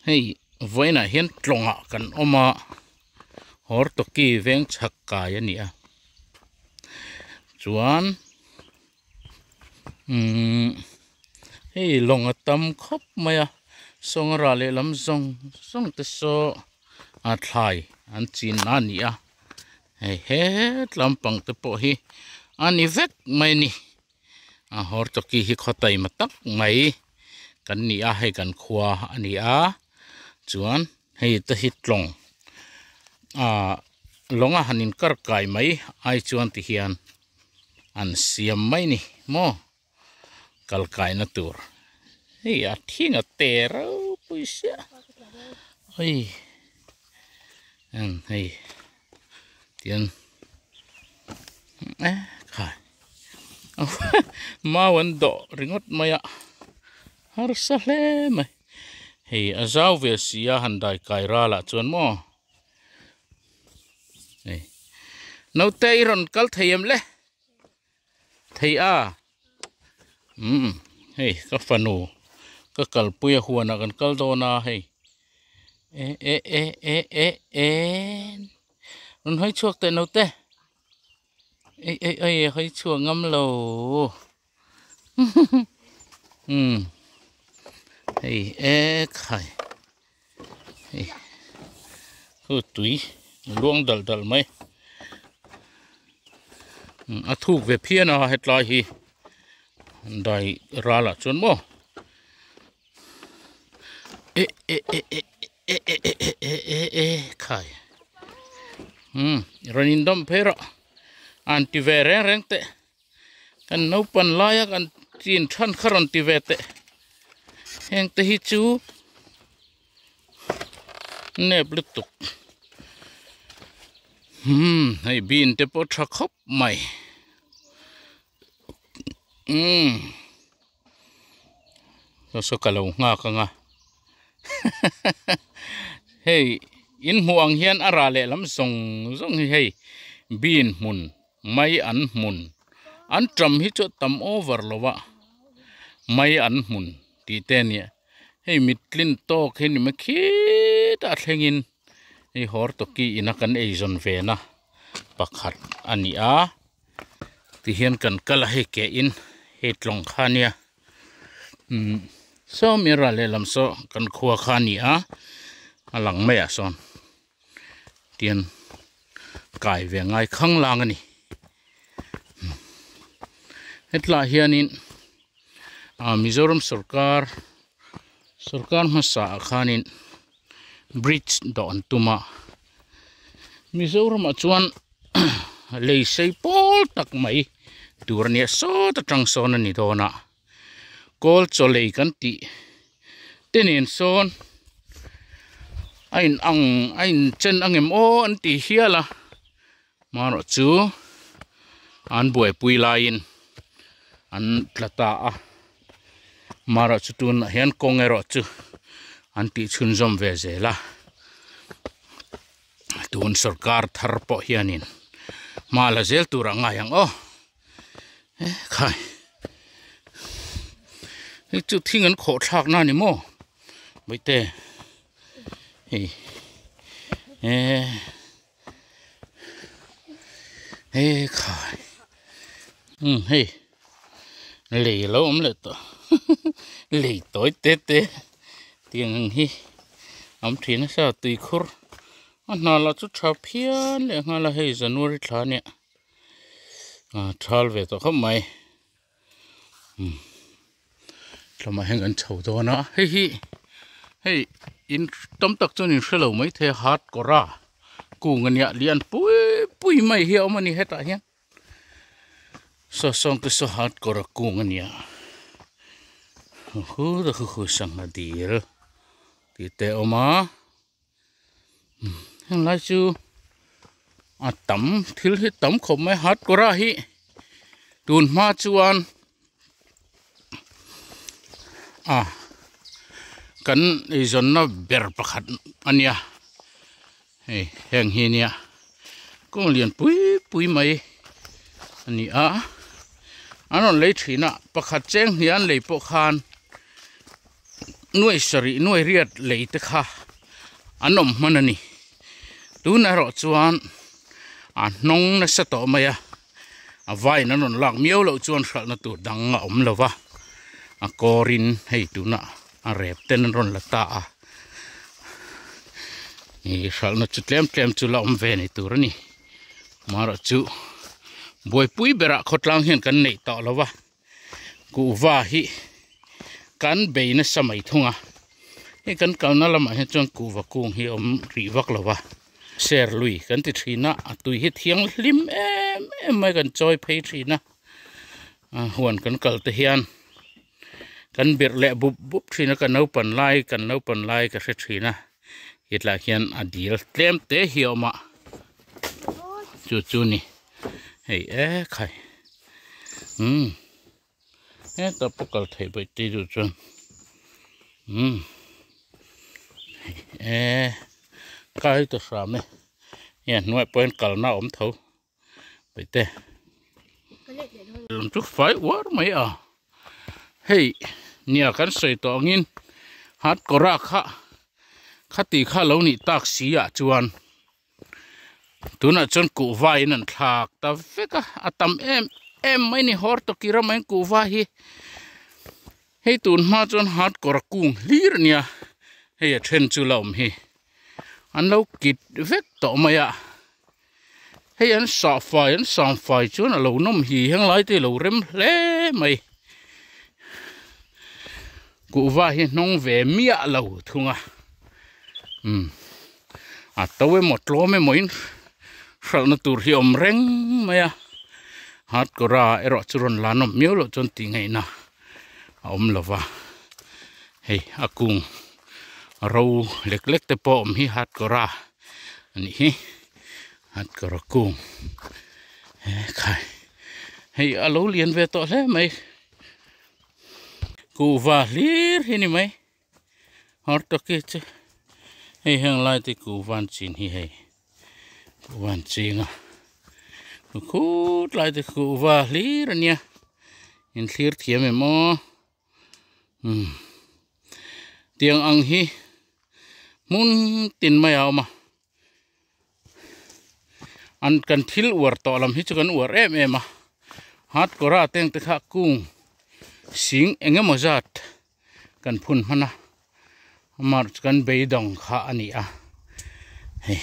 Hei vawiinah hian tlawngah kan awm a Hortoki veng chhak kai a ni a chuan umm hei lawng a tam khawp mai a sawnga rah lehlam zawng zawng te saw a thlai an chin a ni a hei hetlam pang te pawh hi a ni vek mai a ni. A Hortoki hi khaw taima tak mai kan ni a hei kan khua a ni a chuan hei te hi tlawng ah lawng a han inkar kai mai ai chuan ti hian an siam mai a ni maw kal kaina tur hei a thing a te ropui sia hei hei tian eh khai mau an dawh ringawt mai a harsa hle mai hei a zau ve si a han dai kai ral ah chuan maw hei naute i rawn kal thei em le thei a umm hei ka fanu ka kalpui a huanah kan kal dawn a hei eh eh eh eh eh eh rawn hawi chhuak teh naute ei ei ei a hawi chhuak ngam lo umm hei ek hai hei khu tui luang dal dal mai a thuk ve phian a hetlai hi dai ralah chuan maw eh eh eh eh eh eh eh eh eh eh eh khai umm rawn indawm phei rawh an ti ve reng reng teh kan naupan laia kan chin than kha rawn ti ve teh heng te hi chu nep lutuk umm hei bean te pawh tha khawp mai umm saw saw ka lo nghak ang a hei in hmuh ang hian a rah lehlam zawng zawng hi hei bean hmun. Mai an hmun an ṭam hi chu a tam over lo a mai an hmun tih te a nia hei mittlin tawk hi ni mai khitah thlengin hei Hortoki ina kan eizawn ve na pakhat a ni a tihian kan kal a hei ke in hei tlawng kha a nia umm saw mi ral lehlam saw kan khua kha a ni a a lang maiah sawn. Tian kai ve ngai khang lang a ni hetlaiah hianin ah Mizoram sawrkar sawrkar hmasa ah khanin bridge dawh an tum a Mizoram ah chuan lei sei pawl tak mai tur a nia sawt atang sawn a ni dawn a kawl chaw lei kan tih te nen sawn a in ang a in chen ang em aw an ti hial a marawh chu an buaipui laiin an tla ta a marawh chu tunah hian kawng erawh chu an tih chhunzawm ve zel a tun sawrkar thar pawh hianin hma la zel tur a ngai ang aw. Khai hei chu thing an khawh thlak na ni maw bawihte hei eh eh khai um hei lei a lo awm leh tawh lei tawi te te tiang ang hi a awm thin a sa tuikhur a hna lah chu tha phian leh nghal a hei January thla ania. Ah thal ve tawh khawp mai umm tlawmah hian kan chho dawn a hei hi hei in tam tak chuan in hrelo mai thei a hard kawr a kung ania lian pui pui mai hi a awm a ni hetah hian saw sawng te saw hard kawr a kung ania hu hu sangha dil tih te a awm a. Heng lai chu a tam thil hi tam khawp mai hat kawrah hi tun hma chuan a kan eizawnna ber pakhat a nia hei heng hi nia kawng lian pui pui mai a ni a an rawn lei thin a pakhat cheng hnih an lei pawh khan. Nuai sarih nuai riat lei te kha an awm hman a ni. Tunah erawh chuan a hnawng nasa tawh mai a, a vaiin an rawn lak miau loh chuan hralhna tur dang a awm lo va, a kawrin hei tunah a rep ten an rawn la ta a, ih hralhna chu tlem tlem chu la awm ve ni tur a ni. Amaherawh chu buaipui berah khawtlang hian kan neih tawh lo va. Kuhva hi kan bei nasa mai thung a hei kan kalna lamah hian chuan kuhva kung hi a awm rih vak lo va ser lui kan ti thin a a tui hi thianghlim em em mai kan chawi phei thin a huan kan kal te hian kan birh leh bup bup thin a ka naupan lai kan naupan lai ka hre thin a hetlaiah hian a dil tlem te hi a awm a chu chu ni hei ekhai. Umm hetah pawh kal theih paih te duh chuan umm eh kai ta hram e hei a hnuaiah pawh hian kalna a awm tho paih te lam chu fai uar mai a hei nia kan sawi tawh angin hat kawra kha khati kha lo nih tak si ah chuan. Tunah chuan kuhva in an thlak ta vek a a tam em em mai ni hawr tawki ramah hian kuhva hi hei tun hma chuan hard kawr kung hlir a nia hei a then chu la awm hi an lo kit vek tawh mai a hei an sah fai an sang fai chuan a lo nawm hi heng lai te a lo rem hle mai kuhva hi hnawng ve miah lo thung a umm. A to emaw tlawm emaw in hralhna tur hi a awm reng mai a hat kawra erawh chu rawn lan awm miau loh chuan tih ngaihna a awm lo va hei a kung ro lek lek te pawh a awm hi hat kawra a nih hi hat kawra kung ekhai hei a lo lian ve tawh hle mai kuhva hlir hi ni mai. Har taki chu hei heng lai te ku van chin hi hei ku van ching a ku khut lai te ku va hlir ania in thlir thiam em aw umm tiang ang hi hmun tin mai a awm a an kan thil uar tawh lam hi chu kan uar em em a hat kawra teng te kha kung sing eng emaw zat. Kan phun hman a march kan beidawng kha a ni a hei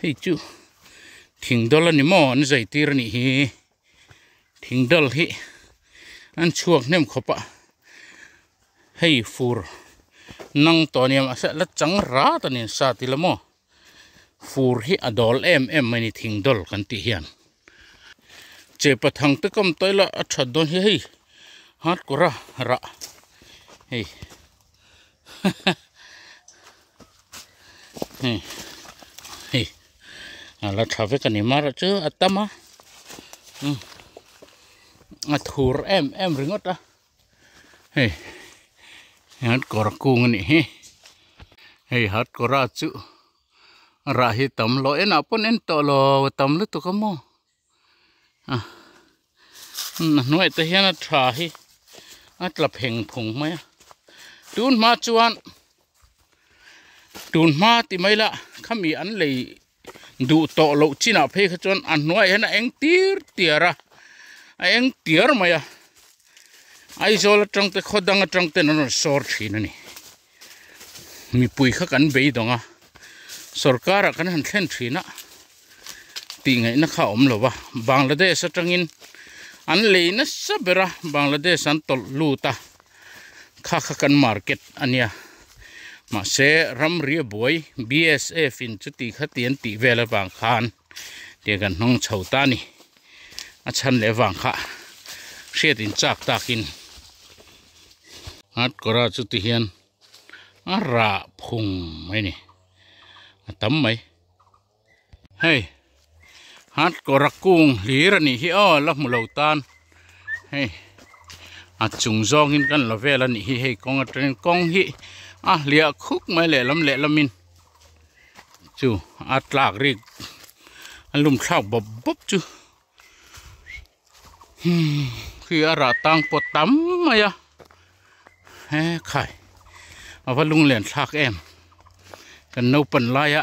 hei chu thing dawl a ni maw an zai tir a nih hi thing dawl hi an chhuak hnem khawp a hei fur nang tawh a nia mahse la chang rat a ni an sa ti la maw fur hi a dawl em em mai a ni thing dawl kan tih hian. Che pathang te kam tawi la a that dawn hi hei hat kawr a rah hei hei hei a la tha vek a ni mar chu a tam a a thur em em ringawt a hei hat kawr kung a nih hi hei hat kawr a chu. Rah hi tam lo enah pawn en tawh lo tam lutuk a maw a hnuai te hian a tha hi a tla pheng phung mai a tun hma chuan tun hma ti mai la khami an lei duh tawh loh chinah phei kha chuan a hnuai hian a eng tir tiar a a eng tiar mai a Aizawl atang te khaw dang atang ten an rawn sawr thin a ni. Mipui kha kan beidawng a, sorkar ah kan han thlen thin a tih ngaihna kha a awm lo va, Bangladesh atangin an lei nasa ber a, Bangladesh an tawlh lut a, kha kha kan market a nia, mahse ramri a buai BSF in chuti kha ti an tih vel avang khan tia kan hnawng chho ta a ni, a chhan leh avang kha hriat in chak takin. Hat kawra chu ti hian a rah phung mai ni a tam mai hei hat kawra kung hlir a nih hi aw la hmu lo tan hei a chung zawng in kan la vel a nih hi hei kawng atangin kawng hi a hliah khuk mai lehlam lehlamin chu a tlak rik a lum thlak bawp bawp chu. Khi a rah tang pawh tam mai a. He khai a va lunglen thlak em kan naupan laia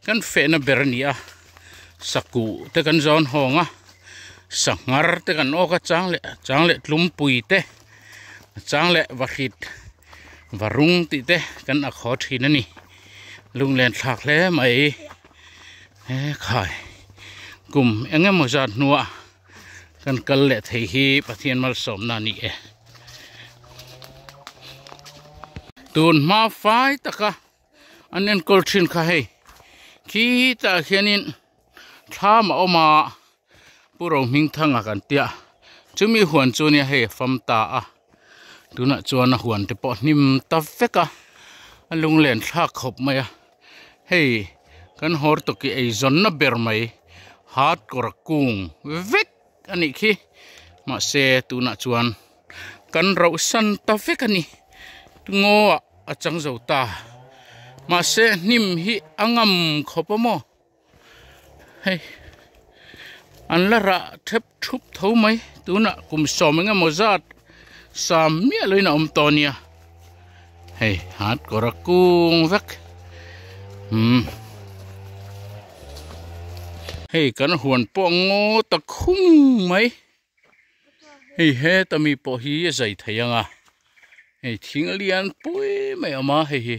kan fehna ber a ni a sakuh te kan zawn hawng a sanghar te kan awk a chang leh chang leh tlumpui te chang leh vahrit varung tih te kan ak haw thin a ni lunglen thlak hle mai he khai kum eng emaw zat hnuah kan kal leh thei hi Pathian malsawmna a ni e. Tun hma fai taka an enkawl thin kha hei khitah khianin thlam a awm a Pu Rohmingthanga kan tia chumi huan chu nia hei a fam ta a tunah chuan a huan te pawh a hnim ta vek a a lunglen thlak khawp mai a hei kan hawr tawki eizawnna ber mai hat kawr kung vek a nih khi mahse tunah chuan kan rauh san ta vek a ni ngaw ah a chang zo ta mahse hnim hi a ngam khawp a maw hei an la rah thep thup tho mai tunah kum sawm eng emaw zat sam miah loin a awm tawh a nia hei hat kawr a kung vek umm hei kan huan pawh ngaw ta khum mai. Hei heta mi pawh hi a zai thei ang a hei thing lian pui mai a awm a hei hi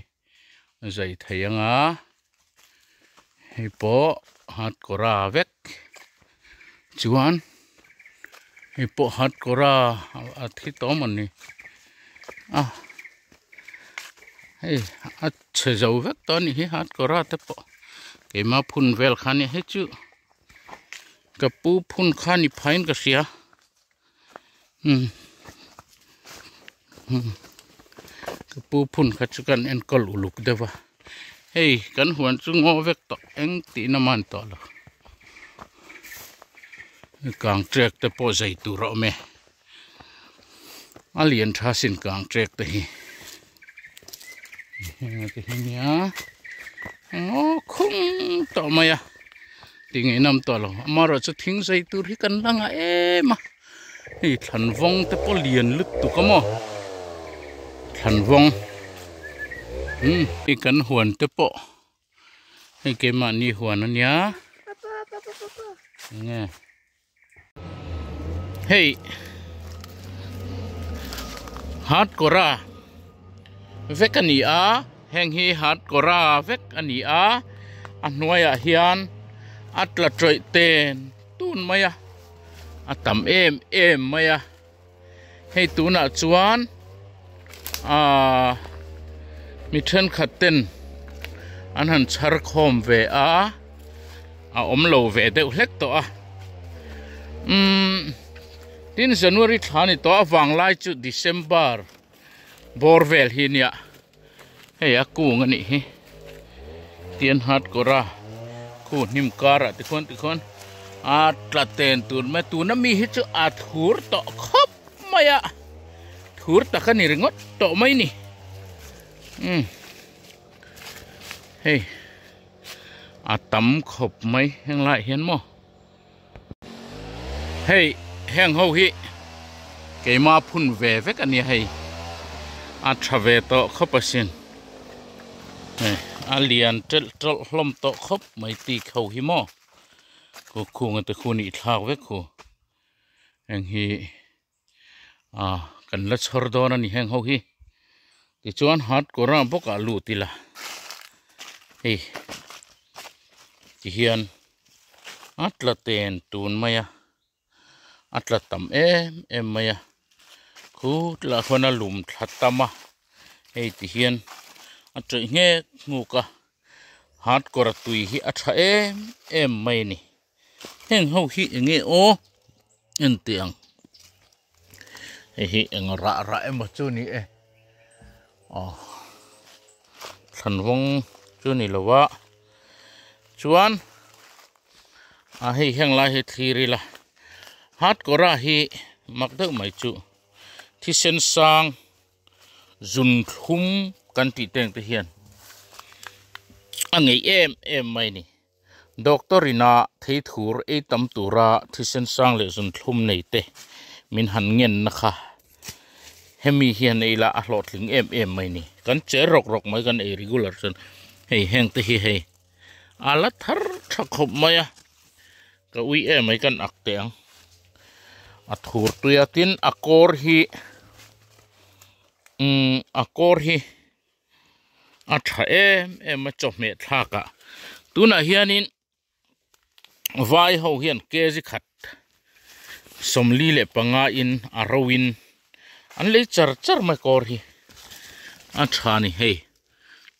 a zai thei ang a hei pawh hat kawra vek chuan hei pawh hat kawra a thi tawh a mawni a hei a chhe zo vek tawh a nih hi hat kawra te pawh keima phun vel kha a nia hei chu. Ka pu phun kha ni phain ka hria umm umm ka pu phun kha chu kan enkawl uluk deuh a hei kan huan chu ngaw vek tawh eng tihna man tawh lo kang trek te pawh zai tur a awm e a lian tha sin kang trek te hi heng te hi nia ngaw khung tawh mai a ti ngeihnawm tawh lo amaherawhchu thing zai tur hi kan la ngah em a hei thlan vawng te pawh lian lutuk a maw thlan vawng umm hei kan huan te pawh hei keimahni huan a nia enge. Hei hardcore vek a ni a heng hi hardcore vek a ni a a hnuaiah hian a tla tawih ten tun mai a a tam em em mai a hei tunah chuan ahh mi thenkhat ten an han chhar khawm ve a a awm lo ve deuh hlek tawh a umm tin January thla ni tawh avang lai chu December bawr vel hi nia hei a kung a nih hi tian hat kawr a khu hnim karah tikhuan tikhuan a tla ten tur mai tuna mi hi chu a thur tawh khawp mai a thur tak a ni ringawt tawh mai ni umm hei a tam khawp mai heng laiah hian maw. Hei heng ho hi keima phun ve vek a nia hei a tha ve tawh khawp asin hei a lian telh tawlh hlawm tawh khawp mai tik ho hi maw khu khung te khu nih thlak vek khu heng hi ah kan la chhawr dawn a ni heng ho hi tichuan hat kawr ah bawk ah lut ila hei tihian a tla ten tun mai a a tla tam em em mai a khu tlah khuan a lum thla tam a hei tihian a tawih nghek nghuk a hat kawr a tui hi a tha em em mai a ni. Heng ho hi eng nge aw en teh ang hei hi eng rah rah emaw chu ni e aw thlan vawng chu ni lo a chuan a hei heng lai hi thlir ila hat kawra hi mak deuh mai chu thisen sang zun thlum kan tih te ang te hian a ngeih em em mai a ni. Doctor ina thei thur ei tam tura thisen sang leh zunthlum nei te min han ngen na kha. Hemi hian ei la a hlawhtling em em mai ni. Kan cher rawk rawk mai kan ei regular chuan hei heng te hi hei a la thar tha khawp mai a. Ka ui em mai kan ak teh ang. A thur tui a tin a kawr hi umm a kawr hi a tha em em a chawhmeh thlak ah tunah hianin vai ho hian kg khat 45 in a ro in an lei char char mai kawr hi a tha a ni hei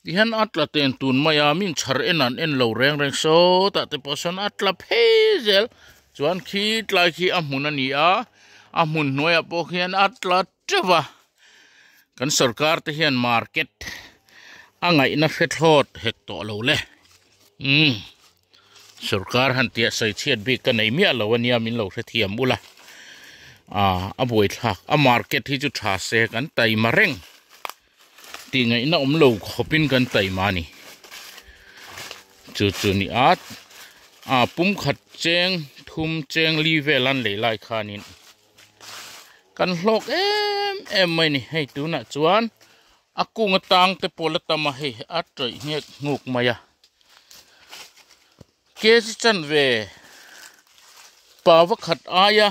tihian a tla ten tun mai a min chhar en an en lo reng reng sawtah te pawh sawn a tla phei zel chuan khi tlai khi a hmun a ni a a hmun hnuaiah pawh khian a tla teuh a kan sorkar te hian market a ngaihna hre thlawt hek tawh lo le umm sorkar han tih a sawi chhiat bik ka nei miah lo ania min lo hrethiam ula ah a buaithlak a market hi chu tha se kan taima reng tih ngaihna awm lo khawpin kan taima a ni chu chu ni a ah pumkhat cheng thum cheng li vel an lei lai khanin. Kan hlawk em em mai ni hei tunah chuan a kung atang te pawh la tam a hei a tawih nghek nghuk mai a kg chanve pa vakhat aia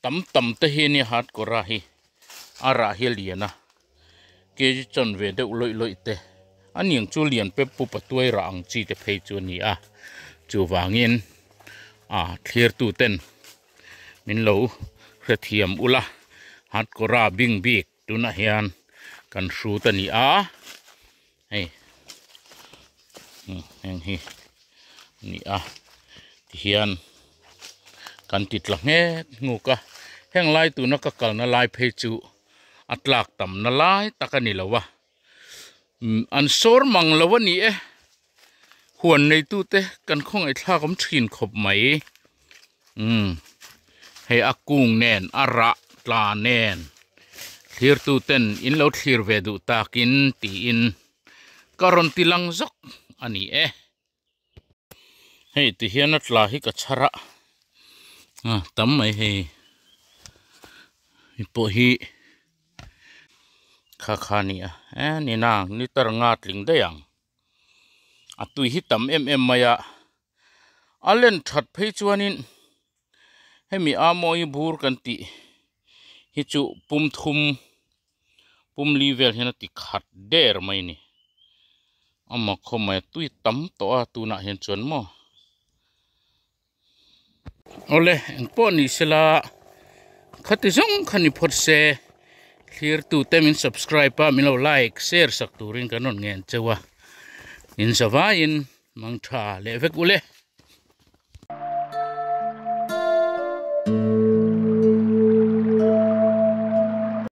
tam tam te hi nia hat kawra hi a rah hi a lian a kg chanve deuh lawih lawih te a niang chu lian pep pup a tuai rah ang chi te phei chu a ni a chuvangin a thlir tu ten. Min lo hrethiam ula Hatkawra bing bik tunah hian kan hrut a ni a hei heng hi a ni a tihian kan ti tla nghet nghuk a heng lai tuna ka kalna lai phei chu a tlak tamna lai tak a ni lo a an sawr mang lo a ni e. Huan neitute kan khawngaihthlak awm thin khawp mai. Umm hei a kung nen a rah tla nen thlirtu ten in lo thlir ve duh takin tiin ka rawn ti lang zawk a ni e. Hei ti hian a tla hi ka chhar a ah tam mai hei hei pawh hi. Kha kha a ni a e ni na ni tar nga tling daih ang a tui hi tam em em mai a a len that phei chuanin hemi a mawi bur kan tih hi chu pum thum pum li vel hian a ti khat der mai a ni a mak khawp mai a tui tam tawh a tunah hian chuan maw. Awle engpawh ni sela khati zawng kha ni phawt se thlir tute min subscribe a min lo like share sak turin kan rawn ngen cheu a in zavaiin mangtha leh vek ule.